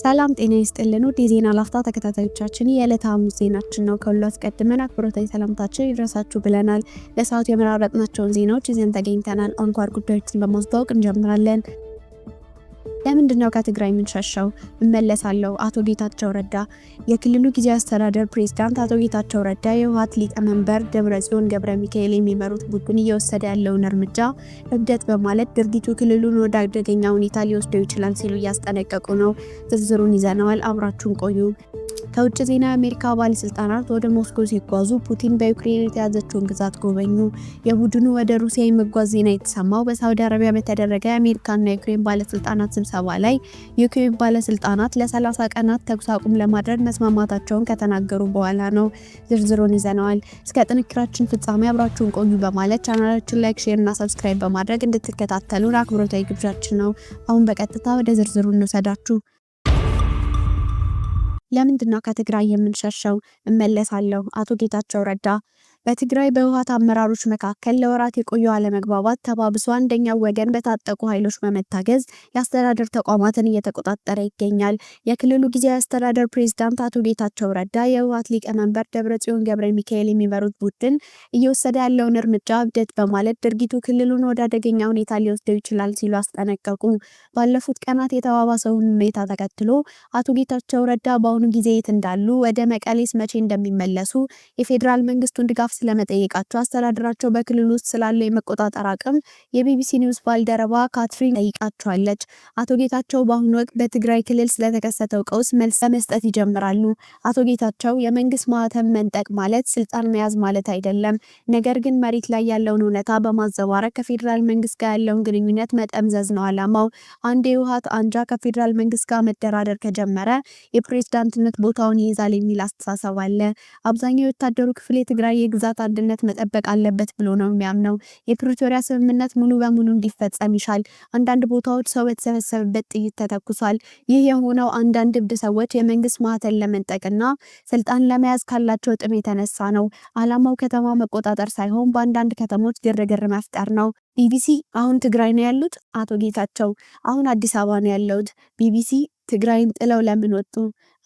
ሰላም ጤና ይስጥልን ውድ የዜና ላፍታ ተከታታዮቻችን፣ የዕለተ ሐሙስ ዜናችን ነው። ከሁሉ አስቀድመን አክብሮታዊ ሰላምታችን ይድረሳችሁ ብለናል። ለሰዓቱ የመራረጥናቸውን ዜናዎች ይዘን ተገኝተናል። አንኳር ጉዳዮችን በማስተዋወቅ እንጀምራለን። ለምንድን ነው ከትግራይ የምንሸሸው? እመለሳለሁ። አቶ ጌታቸው ረዳ። የክልሉ ጊዜያዊ አስተዳደር ፕሬዝዳንት አቶ ጌታቸው ረዳ የህወሓት ሊቀመንበር ደብረጽዮን ገብረ ሚካኤል የሚመሩት ቡድን እየወሰደ ያለውን እርምጃ እብደት በማለት ድርጊቱ ክልሉን ወደ አደገኛ ሁኔታ ሊወስደው ይችላል ሲሉ እያስጠነቀቁ ነው። ዝርዝሩን ይዘነዋል። አብራችሁን ቆዩ። ከውጭ ዜና፣ የአሜሪካ ባለስልጣናት ወደ ሞስኮ ሲጓዙ ፑቲን በዩክሬን የተያዘችውን ግዛት ጎበኙ። የቡድኑ ወደ ሩሲያ የመጓዝ ዜና የተሰማው በሳውዲ አረቢያ በተደረገ የአሜሪካና የዩክሬን ባለስልጣናት ስብሰባ ላይ የዩክሬን ባለስልጣናት ለ30 ቀናት ተኩስ አቁም ለማድረግ መስማማታቸውን ከተናገሩ በኋላ ነው። ዝርዝሩን ይዘነዋል። እስከ ጥንቅራችን ፍጻሜ አብራችሁን ቆዩ በማለት ቻናላችን like፣ share እና subscribe በማድረግ እንድትከታተሉን አክብሮታዊ ግብዣችን ነው። አሁን በቀጥታ ወደ ዝርዝሩ እንውሰዳችሁ። ለምንድን ነው ከትግራይ የምንሸሸው? እመለሳለሁ። አቶ ጌታቸው ረዳ። በትግራይ በህወሓት አመራሮች መካከል ለወራት የቆየው አለመግባባት ተባብሶ አንደኛው ወገን በታጠቁ ኃይሎች በመታገዝ የአስተዳደር ተቋማትን እየተቆጣጠረ ይገኛል። የክልሉ ጊዜያዊ አስተዳደር ፕሬዝዳንት አቶ ጌታቸው ረዳ የህወሓት ሊቀመንበር ደብረጽዮን ገብረ ሚካኤል የሚመሩት ቡድን እየወሰደ ያለውን እርምጃ እብደት በማለት ድርጊቱ ክልሉን ወደ አደገኛ ሁኔታ ሊወስደው ይችላል ሲሉ አስጠነቀቁ። ባለፉት ቀናት የተባባሰውን ሁኔታ ተከትሎ አቶ ጌታቸው ረዳ በአሁኑ ጊዜ የት እንዳሉ፣ ወደ መቀሌስ መቼ እንደሚመለሱ፣ የፌዴራል መንግስቱን ድጋፍ ስለመጠየቃቸው፣ አስተዳደራቸው በክልሉ ውስጥ ስላለው የመቆጣጠር አቅም የቢቢሲ ኒውስ ባልደረባ ካትሪን ጠይቃቸዋለች። አቶ ጌታቸው በአሁኑ ወቅት በትግራይ ክልል ስለተከሰተው ቀውስ መልስ መስጠት ይጀምራሉ። አቶ ጌታቸው፣ የመንግስት ማህተም መንጠቅ ማለት ስልጣን መያዝ ማለት አይደለም። ነገር ግን መሬት ላይ ያለውን እውነታ በማዘባረቅ ከፌዴራል መንግስት ጋር ያለውን ግንኙነት መጠምዘዝ ነው ዓላማው። አንድ የህወሓት አንጃ ከፌዴራል መንግስት ጋር መደራደር ከጀመረ የፕሬዝዳንትነት ቦታውን ይይዛል የሚል አስተሳሰብ አለ። አብዛኛው የወታደሩ ክፍል የትግራይ የግዛት አንድነት መጠበቅ አለበት ብሎ ነው የሚያምነው። የፕሪቶሪያ ስምምነት ሙሉ በሙሉ እንዲፈጸም ይሻል። አንዳንድ ቦታዎች ሰው በተሰበሰበበት ጥይት ተተኩሷል። ይህ የሆነው አንዳንድ እብድ ሰዎች የመንግስት ማህተም ለመንጠቅና ስልጣን ለመያዝ ካላቸው ጥም የተነሳ ነው። ዓላማው ከተማ መቆጣጠር ሳይሆን በአንዳንድ ከተሞች ግርግር መፍጠር ነው። ቢቢሲ፣ አሁን ትግራይ ነው ያሉት? አቶ ጌታቸው፣ አሁን አዲስ አበባ ነው ያለሁት። ቢቢሲ፣ ትግራይን ጥለው ለምን ወጡ?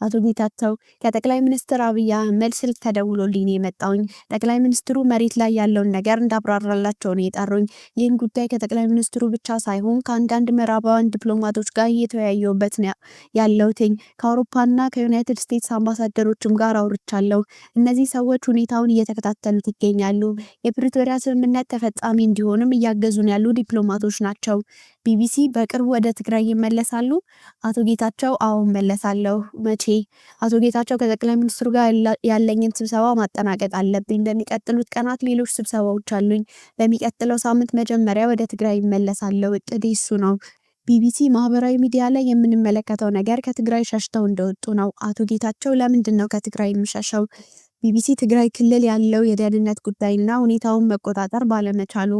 አቶ ጌታቸው፣ ከጠቅላይ ሚኒስትር አብይ አህመድ ስልክ ተደውሎልኝ ነው የመጣውኝ። ጠቅላይ ሚኒስትሩ መሬት ላይ ያለውን ነገር እንዳብራራላቸው ነው የጠሩኝ። ይህን ጉዳይ ከጠቅላይ ሚኒስትሩ ብቻ ሳይሆን ከአንዳንድ ምዕራባውያን ዲፕሎማቶች ጋር እየተወያየሁበት ነው ያለሁትኝ። ከአውሮፓና ከዩናይትድ ስቴትስ አምባሳደሮችም ጋር አውርቻለሁ። እነዚህ ሰዎች ሁኔታውን እየተከታተሉት ይገኛሉ። የፕሪቶሪያ ስምምነት ተፈጻሚ እንዲሆንም እያገዙን ያሉ ዲፕሎማቶች ናቸው። ቢቢሲ፣ በቅርቡ ወደ ትግራይ ይመለሳሉ? አቶ ጌታቸው፣ አዎ እመለሳለሁ። መቼ? አቶ ጌታቸው፣ ከጠቅላይ ሚኒስትሩ ጋር ያለኝን ስብሰባ ማጠናቀቅ አለብኝ። በሚቀጥሉት ቀናት ሌሎች ስብሰባዎች አሉኝ። በሚቀጥለው ሳምንት መጀመሪያ ወደ ትግራይ እመለሳለሁ። እቅዴ እሱ ነው። ቢቢሲ፣ ማህበራዊ ሚዲያ ላይ የምንመለከተው ነገር ከትግራይ ሸሽተው እንደወጡ ነው። አቶ ጌታቸው፣ ለምንድን ነው ከትግራይ የምሸሸው? ቢቢሲ፣ ትግራይ ክልል ያለው የደህንነት ጉዳይና ሁኔታውን መቆጣጠር ባለመቻሉ።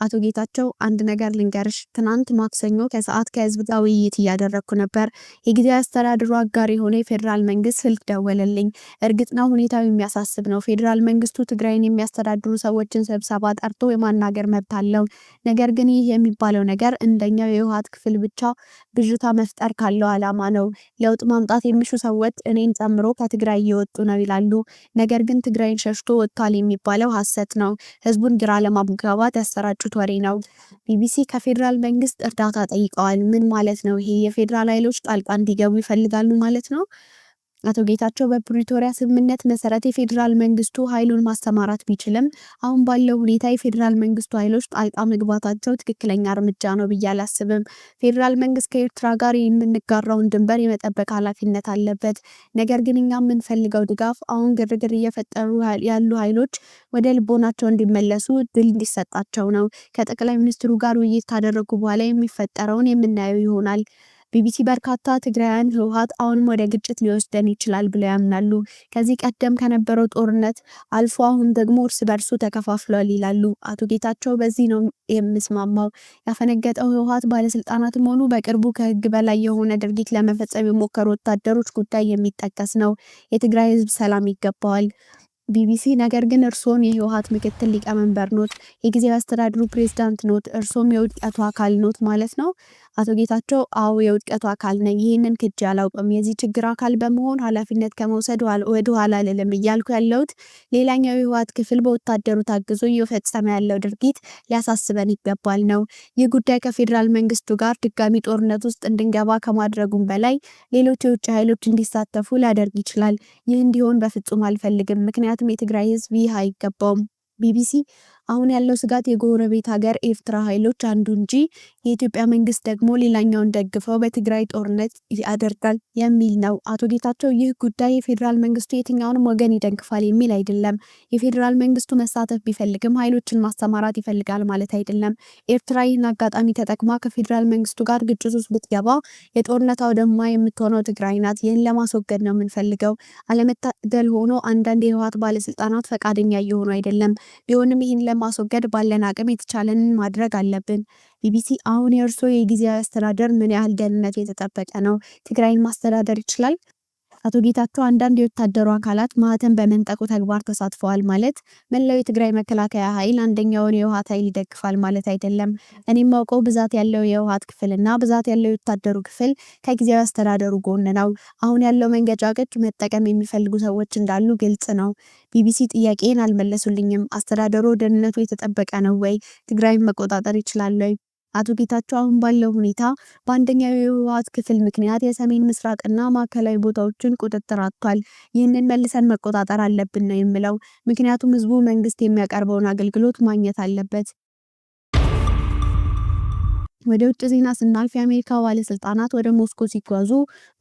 አቶ ጌታቸው፣ አንድ ነገር ልንገርሽ። ትናንት ማክሰኞ ከሰዓት ከህዝብ ጋር ውይይት እያደረግኩ ነበር። የጊዜያዊ አስተዳደሩ አጋር የሆነ የፌዴራል መንግስት ስልክ ደወለልኝ። እርግጥ ነው ሁኔታው የሚያሳስብ ነው። ፌዴራል መንግስቱ ትግራይን የሚያስተዳድሩ ሰዎችን ስብሰባ ጠርቶ የማናገር መብት አለው። ነገር ግን ይህ የሚባለው ነገር እንደኛው የህወሓት ክፍል ብቻ ብዥታ መፍጠር ካለው ዓላማ ነው። ለውጥ ማምጣት የሚሹ ሰዎች እኔን ጨምሮ ከትግራይ እየወጡ ነው ይላሉ። ነገር ግን ትግራይን ሸሽቶ ወጥቷል የሚባለው ሀሰት ነው። ህዝቡን ግራ ለማጋባት ያሰራጩት ወሬ ነው። ቢቢሲ፣ ከፌዴራል መንግስት እርዳታ ጠይቀዋል። ምን ማለት ነው ይሄ? የፌዴራል ኃይሎች ጣልቃ እንዲገቡ ይፈልጋሉ ማለት ነው? አቶ ጌታቸው፣ በፕሪቶሪያ ስምምነት መሰረት የፌዴራል መንግስቱ ኃይሉን ማሰማራት ቢችልም አሁን ባለው ሁኔታ የፌዴራል መንግስቱ ኃይሎች ጣልቃ መግባታቸው ትክክለኛ እርምጃ ነው ብዬ አላስብም። ፌዴራል መንግስት ከኤርትራ ጋር የምንጋራውን ድንበር የመጠበቅ ኃላፊነት አለበት። ነገር ግን እኛ የምንፈልገው ድጋፍ አሁን ግርግር እየፈጠሩ ያሉ ኃይሎች ወደ ልቦናቸው እንዲመለሱ እድል እንዲሰጣቸው ነው። ከጠቅላይ ሚኒስትሩ ጋር ውይይት ካደረጉ በኋላ የሚፈጠረውን የምናየው ይሆናል። ቢቢሲ፣ በርካታ ትግራውያን ህወሓት አሁንም ወደ ግጭት ሊወስደን ይችላል ብለው ያምናሉ። ከዚህ ቀደም ከነበረው ጦርነት አልፎ አሁን ደግሞ እርስ በርሱ ተከፋፍሏል ይላሉ። አቶ ጌታቸው፣ በዚህ ነው የምስማማው። ያፈነገጠው ህወሓት ባለስልጣናትም ሆኑ በቅርቡ ከህግ በላይ የሆነ ድርጊት ለመፈጸም የሞከሩ ወታደሮች ጉዳይ የሚጠቀስ ነው። የትግራይ ህዝብ ሰላም ይገባዋል። ቢቢሲ ነገር ግን እርስዎም የህወሓት ምክትል ሊቀመንበር ኖት፣ የጊዜያዊ አስተዳደሩ ፕሬዝዳንት ኖት፣ እርስዎም የውድቀቱ አካል ኖት ማለት ነው? አቶ ጌታቸው አዎ የውድቀቱ አካል ነኝ። ይህንን ክጄ አላውቅም። የዚህ ችግር አካል በመሆን ኃላፊነት ከመውሰድ ወደ ኋላ አልልም። እያልኩ ያለሁት ሌላኛው የህወሓት ክፍል በወታደሩ ታግዞ እየፈጸመ ያለው ድርጊት ሊያሳስበን ይገባል ነው። ይህ ጉዳይ ከፌዴራል መንግስቱ ጋር ድጋሚ ጦርነት ውስጥ እንድንገባ ከማድረጉም በላይ ሌሎች የውጭ ኃይሎች እንዲሳተፉ ሊያደርግ ይችላል። ይህ እንዲሆን በፍጹም አልፈልግም። ምክንያቱም የትግራይ ህዝብ ይህ አይገባውም። ቢቢሲ አሁን ያለው ስጋት የጎረቤት ሀገር ኤርትራ ኃይሎች አንዱ እንጂ የኢትዮጵያ መንግስት ደግሞ ሌላኛውን ደግፈው በትግራይ ጦርነት ያደርጋል የሚል ነው። አቶ ጌታቸው ይህ ጉዳይ የፌዴራል መንግስቱ የትኛውንም ወገን ይደግፋል የሚል አይደለም። የፌዴራል መንግስቱ መሳተፍ ቢፈልግም ኃይሎችን ማሰማራት ይፈልጋል ማለት አይደለም። ኤርትራ ይህን አጋጣሚ ተጠቅማ ከፌዴራል መንግስቱ ጋር ግጭት ውስጥ ብትገባ የጦርነት አውድማ የምትሆነው ትግራይ ናት። ይህን ለማስወገድ ነው የምንፈልገው። አለመታደል ሆኖ አንዳንድ የህወሓት ባለስልጣናት ፈቃደኛ እየሆኑ አይደለም። ቢሆንም ይህን ለማስወገድ ባለን አቅም የተቻለንን ማድረግ አለብን። ቢቢሲ አሁን የእርስዎ የጊዜያዊ አስተዳደር ምን ያህል ደህንነቱ የተጠበቀ ነው? ትግራይን ማስተዳደር ይችላል? አቶ ጌታቸው አንዳንድ የወታደሩ አካላት ማህተም በመንጠቁ ተግባር ተሳትፈዋል ማለት መላው የትግራይ መከላከያ ኃይል አንደኛውን የህወሓት ኃይል ይደግፋል ማለት አይደለም። እኔም ማውቀው ብዛት ያለው የህወሓት ክፍልና ብዛት ያለው የወታደሩ ክፍል ከጊዜያዊ አስተዳደሩ ጎን ነው። አሁን ያለው መንገጫገጭ መጠቀም የሚፈልጉ ሰዎች እንዳሉ ግልጽ ነው። ቢቢሲ ጥያቄን አልመለሱልኝም። አስተዳደሩ ደህንነቱ የተጠበቀ ነው ወይ? ትግራይን መቆጣጠር ይችላል ወይ? አቶ ጌታቸው አሁን ባለው ሁኔታ በአንደኛው የህወሓት ክፍል ምክንያት የሰሜን ምስራቅና ማዕከላዊ ቦታዎችን ቁጥጥር አጥቷል። ይህንን መልሰን መቆጣጠር አለብን ነው የምለው። ምክንያቱም ህዝቡ መንግስት የሚያቀርበውን አገልግሎት ማግኘት አለበት። ወደ ውጭ ዜና ስናልፍ የአሜሪካ ባለስልጣናት ወደ ሞስኮ ሲጓዙ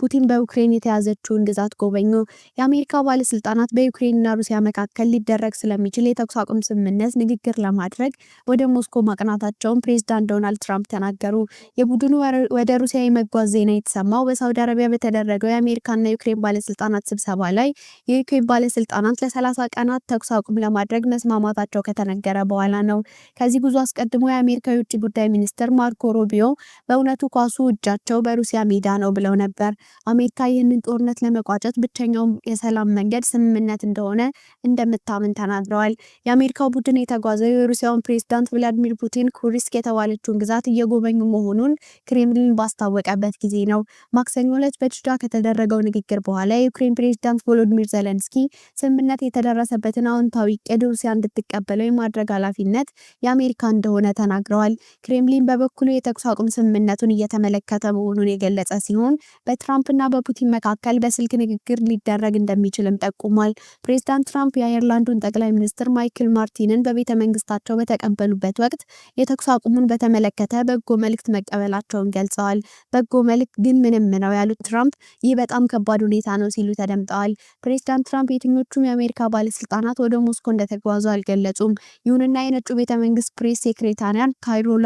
ፑቲን በዩክሬን የተያዘችውን ግዛት ጎበኙ። የአሜሪካ ባለስልጣናት በዩክሬንና ሩሲያ መካከል ሊደረግ ስለሚችል የተኩስ አቁም ስምምነት ንግግር ለማድረግ ወደ ሞስኮ ማቅናታቸውን ፕሬዝዳንት ዶናልድ ትራምፕ ተናገሩ። የቡድኑ ወደ ሩሲያ የመጓዝ ዜና የተሰማው በሳውዲ አረቢያ በተደረገው የአሜሪካና የዩክሬን ባለስልጣናት ስብሰባ ላይ የዩክሬን ባለስልጣናት ለ30 ቀናት ተኩስ አቁም ለማድረግ መስማማታቸው ከተነገረ በኋላ ነው። ከዚህ ጉዞ አስቀድሞ የአሜሪካ የውጭ ጉዳይ ሚኒስትር ማርኮ ሩቢዮ በእውነቱ ኳሱ እጃቸው በሩሲያ ሜዳ ነው ብለው ነበር። አሜሪካ ይህንን ጦርነት ለመቋጨት ብቸኛው የሰላም መንገድ ስምምነት እንደሆነ እንደምታምን ተናግረዋል። የአሜሪካው ቡድን የተጓዘው የሩሲያውን ፕሬዝዳንት ቭላዲሚር ፑቲን ኩርስክ የተባለችውን ግዛት እየጎበኙ መሆኑን ክሬምሊን ባስታወቀበት ጊዜ ነው። ማክሰኞ ዕለት በጅዳ ከተደረገው ንግግር በኋላ የዩክሬን ፕሬዝዳንት ቮሎዲሚር ዘለንስኪ ስምምነት የተደረሰበትን አዎንታዊ እቅድ ሩሲያ እንድትቀበለው የማድረግ ኃላፊነት የአሜሪካ እንደሆነ ተናግረዋል። ክሬምሊን በበኩሉ የተኩስ አቁም ስምምነቱን እየተመለከተ መሆኑን የገለጸ ሲሆን በትራምፕና በፑቲን መካከል በስልክ ንግግር ሊደረግ እንደሚችልም ጠቁሟል። ፕሬዝዳንት ትራምፕ የአየርላንዱን ጠቅላይ ሚኒስትር ማይክል ማርቲንን በቤተ መንግስታቸው በተቀበሉበት ወቅት የተኩስ አቁሙን በተመለከተ በጎ መልእክት መቀበላቸውን ገልጸዋል። በጎ መልእክት ግን ምንም ነው ያሉት ትራምፕ ይህ በጣም ከባድ ሁኔታ ነው ሲሉ ተደምጠዋል። ፕሬዝዳንት ትራምፕ የትኞቹም የአሜሪካ ባለስልጣናት ወደ ሞስኮ እንደተጓዙ አልገለጹም። ይሁንና የነጩ ቤተ መንግስት ፕሬስ ሴክሬታሪያን ካሮላይን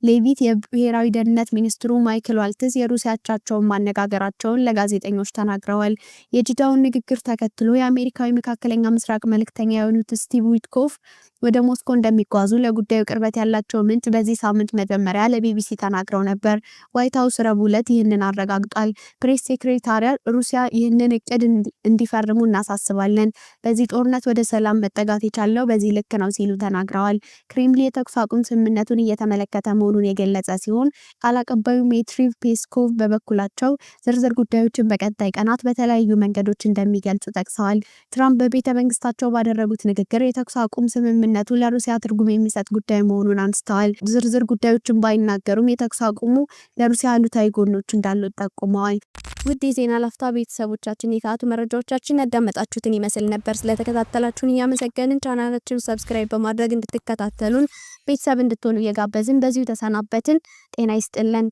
ሌቪት የብሔራዊ ደህንነት ሚኒስትሩ ማይክል ዋልትዝ የሩሲያ አቻቸውን ማነጋገራቸውን ለጋዜጠኞች ተናግረዋል። የጂዳውን ንግግር ተከትሎ የአሜሪካዊ መካከለኛ ምስራቅ መልእክተኛ የሆኑት ስቲቭ ዊትኮፍ ወደ ሞስኮ እንደሚጓዙ ለጉዳዩ ቅርበት ያላቸው ምንጭ በዚህ ሳምንት መጀመሪያ ለቢቢሲ ተናግረው ነበር። ዋይት ሀውስ ረቡዕ ዕለት ይህንን አረጋግጧል። ፕሬስ ሴክሬታሪያ ሩሲያ ይህንን እቅድ እንዲፈርሙ እናሳስባለን፣ በዚህ ጦርነት ወደ ሰላም መጠጋት የቻለው በዚህ ልክ ነው ሲሉ ተናግረዋል። ክሬምሊን የተኩስ አቁም ስምምነቱን እየተመለከተ መሆኑን የገለጸ ሲሆን ቃል አቀባዩ ዲሚትሪ ፔስኮቭ በበኩላቸው ዝርዝር ጉዳዮችን በቀጣይ ቀናት በተለያዩ መንገዶች እንደሚገልጹ ጠቅሰዋል። ትራምፕ በቤተ መንግስታቸው ባደረጉት ንግግር የተኩስ አቁም ስምምነቱ ለሩሲያ ትርጉም የሚሰጥ ጉዳይ መሆኑን አንስተዋል። ዝርዝር ጉዳዮችን ባይናገሩም የተኩስ አቁሙ ለሩሲያ አሉታዊ ጎኖች እንዳሉት ጠቁመዋል። ውድ የዜና ላፍታ ቤተሰቦቻችን የሰዓቱ መረጃዎቻችን ያዳመጣችሁትን ይመስል ነበር። ስለተከታተላችሁን እያመሰገንን ቻናላችን subscribe በማድረግ እንድትከታተሉን ቤተሰብ እንድትሆኑ እየጋበዝን በዚሁ ተሰናበትን። ጤና ይስጥልን።